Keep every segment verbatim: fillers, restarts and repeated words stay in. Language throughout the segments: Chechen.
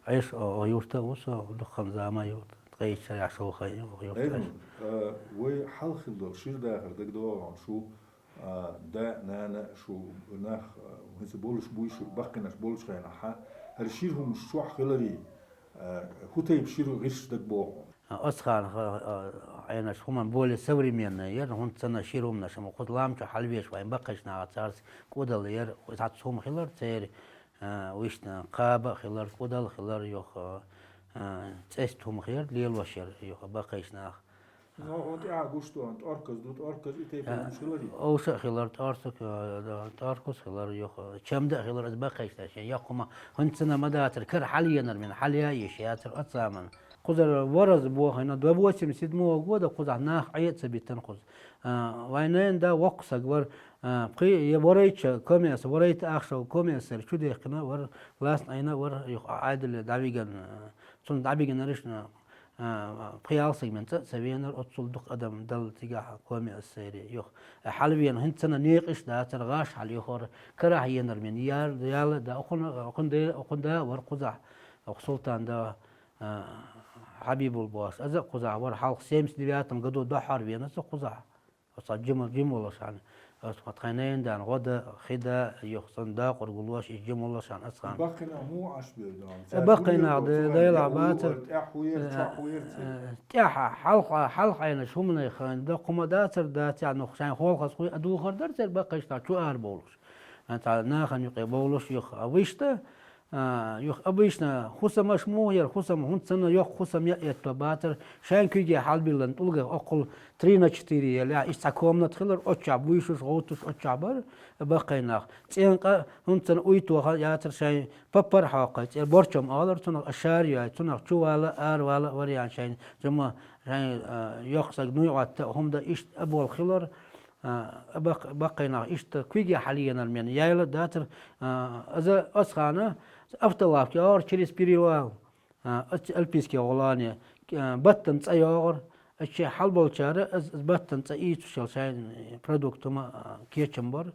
Ӏеш, о, о, юрта ву со, дукхан зама юрта. Ткъайча я шо хай, о, юрта. Айдун, э, вай хьалхил дол, шир дахар дагдоагӀан шу, а, да, нана, шу нах, а, хӀинца болуш буй шу, баккхинаш болуш хьайна, хьа, хӀара шир хӀумаш чохь хилари, а, хӀу тайп шир гӀирш дагбоагӀу. А, оцхана, а, а, Ӏенаш хӀуман более современная яр, хӀунда цана шир хӀуманаш, ма кхуза ламчу хьалвеш вайн баккхиш наха царц кудал яр, цац хӀума хилар церан, а, вишна кхаба хилар, кудал хилар, юха, а, цӀест хӀума хилар, лелош яр, юха баккхиш нах. Но хӀун тӀехьа гуш ду, тӀорказ ду, тӀорказ и тайпа хӀумаш хилари? Овша хилар, тӀорсак, а, да, тӀоркус хилар, юха, чамда хилар, аз баккхиш да, шен яккхума, хӀунда цана ма дацар, кара хьалъенар мен, хьалъяйиш яцар, оцаман. Кхузара вораз бохайна, до восемьдесят седьмого года кхузахь нах Ӏе ца битан кхуз. А, вайнайн да воккха саг вар, а, пхи, е ворайча комес, ворайта ахшо комесер, чу дехкина вар, ласна айна вар, юха Ӏайдале дӀавиган, а, цун дӀабигинариш, а, а, пхи алсаг мен цӀа ца венар, оццул дух адам дал цигахь комес сайри, юха. А, хьалвен, хӀинца цана некъиш дацар, гӀаш хьал юхар, карахь енар мен, яр, яла да, охуна, охун де, охун да вар кхузахь, ох султан да, а, Хьабибул бохуш. Аза а кхузахь вара хьалха семьдесят девятом году дохьор вена со кхузахь. Оцхьа жима-, жималаш хьан. Оцхьа тхайн найн дан гӀо да, хи да, юха сан дакъур гулош, и жималаш хьан ацхьан. Баккхина хӀун Ӏаш бер дан? Э, баккхина де-, дайла бацар. ТӀехь хуер, чохь хуер цер. Э, тӀехьа, хьалха, хьалха айна шумнай хан, да кхума дацар, даця нух шайн холхас хуй, а духар дар цер баккхишта чу ар болуш. А, та нахан юкъе болуш юха. А вишта, а, юха обычно хусамаш мух яр, хусам хӀунца санна йоккха хусам я этто бацар, шайн куьйге хьалбиллан тӀулгах оккхул три на четыре ял, я, иш цхьа комнат хилар, очча буйшуш, гӀовтуш, очча бар, баккхай нах. ЦӀенкъа хӀунца санна уйтоха яцар шайн паппар хьокхай, цӀер борчом алар, цунах а шар яй, цунах чувала, арвала вариант шайн, жама шайн, а, йоккха саг нуй Ӏотта, хӀума да ишт а бол хилар, а, бакх-, баккхай нах иштта куьйге хьалъенар мен яйла дацар, а, аза оцхана автолавки ор через перевал, а, оцци Альпийский гӀолане, а, баттан цӀа йогӀур, аччи хьалболчара аз, аз баттан цӀа ийцушал шайн продуктума, а, кечам бар,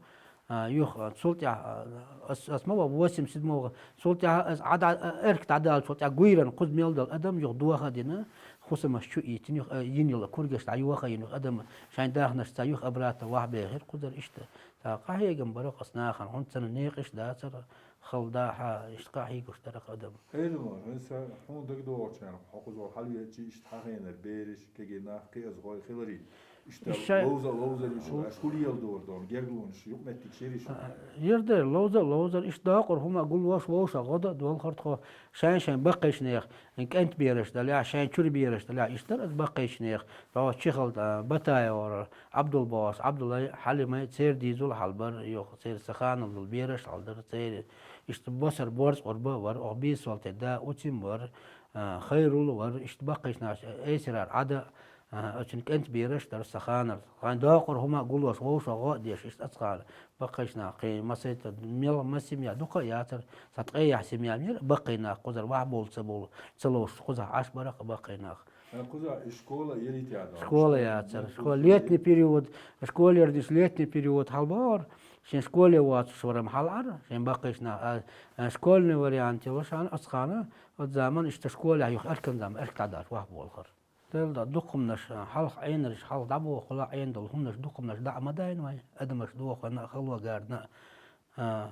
а, юха, а, цул тӀаьхьа, а, ас, ас ма ва восемьдесят седьмого, цул тӀаьхьа аз Ӏада-, а, эрк дӀадалчул тӀаьхьа гуйран кхуз мел дал адам юха доха а дина, хусамаш чу ийтина, юха, а, йинила кургаш дӀайоха йина, юха адам шайн дахнаш ца юха обратно вахьбехира кхузар иштта. Та къахьегам барах ас нахана, хӀунца санна некъаш дацара, хала дахьа, иштта къахьийгуш дарах адам. Эдамар, хӀинца хьуна дагадогӀучарах, хьо кхуза хьалвечи иштта хьахийнар бераш, кегий нах, кхиазгӀой хилари. Иштта ловза, ловзар иш, аш хулиял дор дон, герглунаш, юкъметтиг шериш. А, ердер, ловза, ловзар, иштта дакъур хӀума гулваш вовша гӀода долхар тхо, шайн-шайн баккхайшнех, кӀент бераш даля, шайн чур бераш даля, иштта дар аз баккхайшнех, баха чихал, а, Батаевара, ӀабдулбогӀаш, Ӏабдулай, Хьалимай, цер дийзул хьалбар, юха, цер саханал дул бераш хьалдар, цер, иштта босар борз къурба вар, ох бийсвал те да, уцим вар, а, хайрул вар, иштта баккхайшнаш, эсирар Ӏада, а, оцун кӀент бераш дар саханар. Хайн дакъур хӀума гулош, вовша гӀо а деш, иштта ацхана. Баккхайшна кхин масайта мел ма семья дукха а яцар, са ткъе яхь семья мер, баккхай нах кхузар вахь болу ца болу, ца ловш кхузахь Ӏаш барах а баккхай нах. Э, кхуза и школа еритя дала? Школа яцар. Школа, летний период, школа ердиш летний период хьалбагӀар, шен школе воцуш варам хьалъар, шен баккхайшна, а, а, школьный вариант йолуш ан ацхана, от заман иштта школе юха эркан заман, эрк дӀадач, вахь болхар. Дела да дукхумнаш, хьалха Ӏенарш, хьалха дӀабохула Ӏен долу хӀуманаш дукхумнаш дӀа а ма дайна вай, адамаш дохана а, хало гарна а,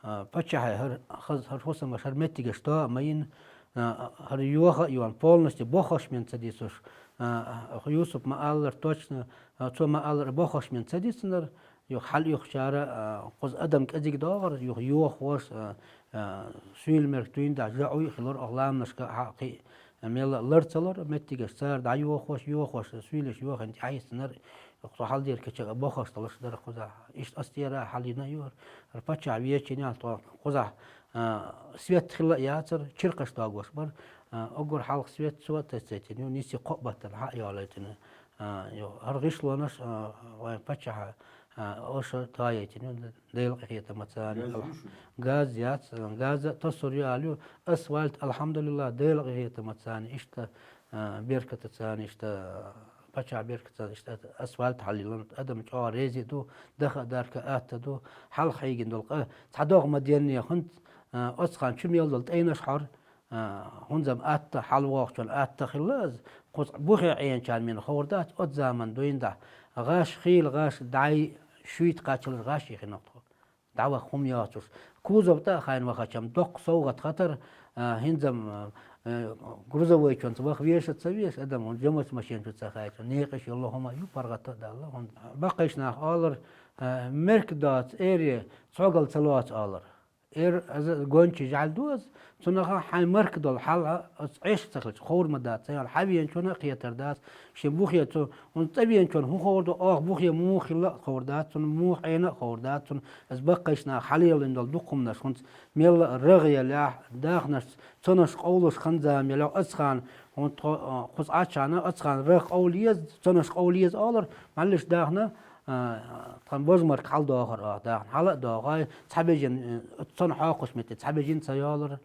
а, а, паччахье хӀара хаза, хӀара хӀусамаш, хӀара меттигаш то а ма йина, а, хӀара йоха а йона, полностью бохошмен ца дисуш, а, а, Юсуп ма-аллара точно, а, цо ма-аллара бохошмен ца дисинара, юха хьал юхачара, а, кхуза адам кӀезиг догӀар, юха йохош, а, а, суьйла мерг туьйна дӀа жаӀуй а хилар, ох ламанашка а хьакхий, мелла а лар ца лар, меттигаш цара дӀайохош, йохош, суьйлаш йохина тӀаьхьа йисинар, со хьалдера кеча бохош долуш дара кхузахь. Иштта астера а хьалйина а юхар, хӀара паччахь вечина тхо кхузахь, а, свет хилла а яцар, чиркхаш догош бар, а, уггар хьалха свет цо а тасцайтина ю, нийсси кхоъ баттана хьа а йолайтина, а, ю, хӀара гӀишлонаш, а, вайн паччахьа, а, оша тояйтина ю, Дела къинхетамацани. Газ ю шу? Газ яц, газа тасур ю алю, асфальт, алхьамдулиллах, Дела къинхетамацани, иштта, а, беркатацани, иштта, паччахь беркатацани, иштта асфальт хьаллилан, адам чӀогӀа рези ду, даха а дарка атта ду, хьалха хьийгина долу къа, цхьа догӀа ма денне хӀунт, а, оцхана чу мел долу тӀайнаш хьор, а, хӀунзам атта, хьалвохчун атта хилла аз, кхуза бухе Ӏенчан мен ховр дац, от заман дуйндахь, гӀаш хил, гӀаш дай, шуйт кхачалаш гӀаш ихинах тхо. ДӀавах хӀума йоцуш. Кузов тӀа а хайна вахачам, доккха совгӀат хатар, а, хӀинзам, а, а, грузовойчунца вах веша ца веш, адам, хӀун жамац машинчу ца хайчу, некъаш йолла хӀума ю, паргӀата а далла, хӀун. Баккхайш нах олар, а, мерк доц, эре, цхьогал ца лоц олар. Эр аза гончи жӀаль ду аз, цунаха хьайн марка долу хьал а, аз Ӏеш ца хилча, ховр ма дац, ца ял хьавенчуна а кхетар дац, шен бухе цу, хӀун цӀа венчуна хӀун ховр ду, оха бухе муха хилла а ховр дац, цунна муха Ӏена а ховр дац, цунна аз баккхайш нах хьалеллин долу дукха хӀуманаш, хӀунца мелла а рагӀ еллехь, дахнаш, цунаш къовлуш ханза меллехь, ацхана, хӀун тхо, а, кхуза Ӏачхьана, ацхана рагӀ къовла еза, цунаш къовла еза олар, мӀаллиш дахна, а, тхан божмарк хьал дохар, а, дахна хьала а дохай, цхьа бежин, э, цунна хьокхуш метте, цхьа бежин ца йолар,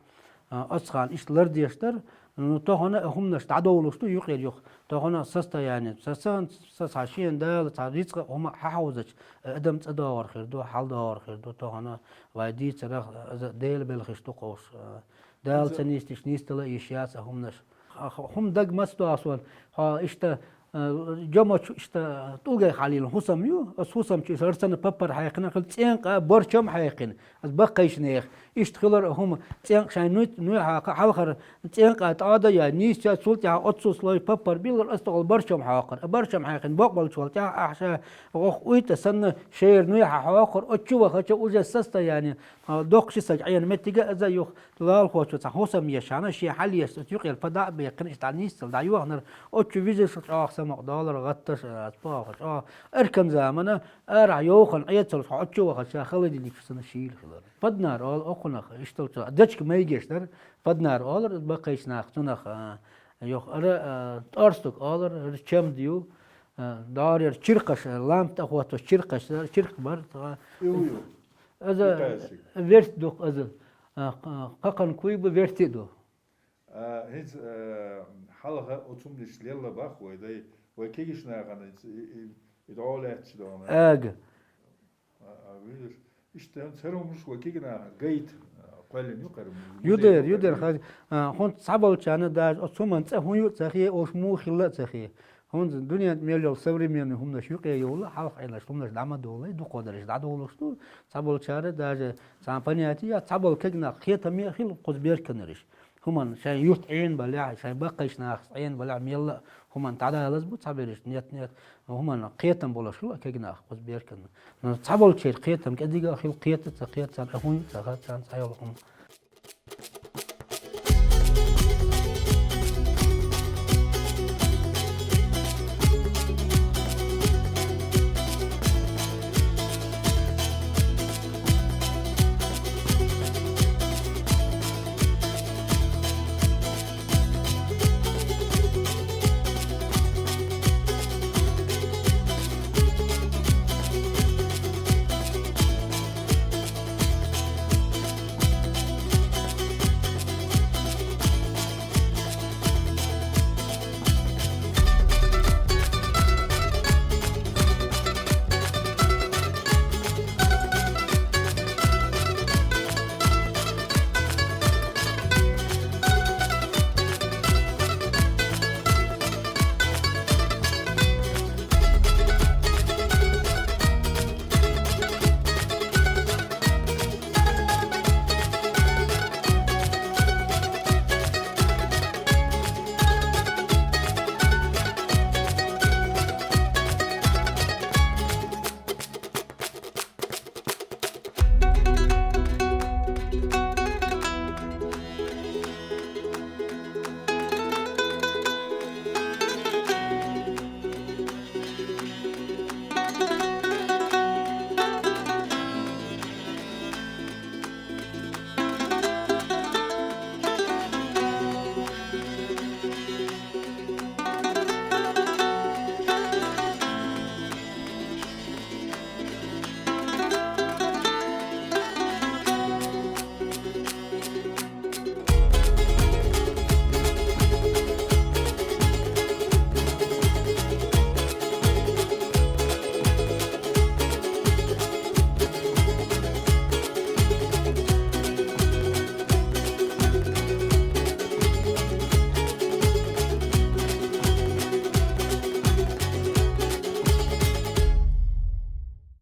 а, ацхана иштта лардеш дар, ну, тохана а хӀуманаш дӀадовлуш ду юкъера юха. Тохана состояние, са, са, са, са шен Дала, цхьа рицкъа хӀума хьахьовзача, э, адам цӀа догӀар хир ду, хьал догӀар хир ду, тохана вай дийцарах, аза Дела белхаш ду кховш, а, Дала ца нистиш, нистала йиш яц а хӀуманаш. Х-, х-, хӀума даг маца дохсона, хьо иштта, а, жомачу иштта тӀулгай хьалийна хӀусам ю, ас хӀусамчу иштта арцана паппар хьаькхина, хила цӀенкъа борчам хьаькхина, ас баккхайшнех. Иштта хилар а хӀума, цӀенкъа шайн нуй, нуй хьакха, хьалхара цӀенкъа тӀада я, нийсча цул тӀаьхьа оццул слой паппар биллар, ас тохал борчам хьокхар. А борчам хьаькхина бокъбалчу вал тӀаьхьа ахьа ша воху уйта санна шера нуй хьа хьокхар, оцу вахача уже состояние, а, доккхачу саг Ӏена меттига аза юха. Лалхочо цхьа хӀусам ешана, шен хьал еш, оцу юкъера пада а беккхина, иштта нисцал дӀайохнар, оцу вижиша чӀогӀа самукъа долар, гӀатташ, а, похо чӀогӀа. Эркан замана, арахь йохана, Ӏецалш хьо оцу вахача, холодильник санна шийла хилар. Паднар ол окхунах, иштал цо, дечка майгеш дар, паднар олар, баккхайчу нах цунах, а, йох, ара, а, тӀорстук олар, ара чамда ю, а, дорер чиркхаш, ламп тӀахотташ чиркхаш, чиркх бар, тха. Ю, ю. Аза Италшик. Верт дух аза. А, кха-, кхакхан куй бу верти ду. А, хӀинца, а, хьалха оцумниш лелла бах вай дай, вай кегиш нахана и, и, и, и дӀо лаьтташ догӀна. Ага. А, а, видиш, иштта хӀинца хӀара хӀумнаш вай кегий наха гайта, а, кхоьллина ю кхара. Юдер, юдер, хаз, а, хӀунца цхьаболчарна даже оцу хӀуман цӀа хӀун ю а ца хе, ош муха хилла а ца хе. ХӀунца дуьнен мел йолу современный хӀуманаш юкъе йовла, хьалха Ӏелаш хӀуманаш дӀа ма довлай, дукха дерриш дӀадовлуш ду. Цхьаболчара даже цхьана понятие, цхьаболу кегнах кхетаме а хила кхуза берканарш. ХӀуманна шайн юрт Ӏен балехь, шайн баккхайш нахас Ӏен балехь, мелла а хӀуманна дӀадалаз бу цхьаберриш, нет, нет, хӀуманна кхетам болуш хила кегнах кхуза берканна. Но цхьаболчеран кхетам кӀезига а хила, кхета а ца кхета, царна а хӀун ца хаьа, царна цхьайолу хӀума.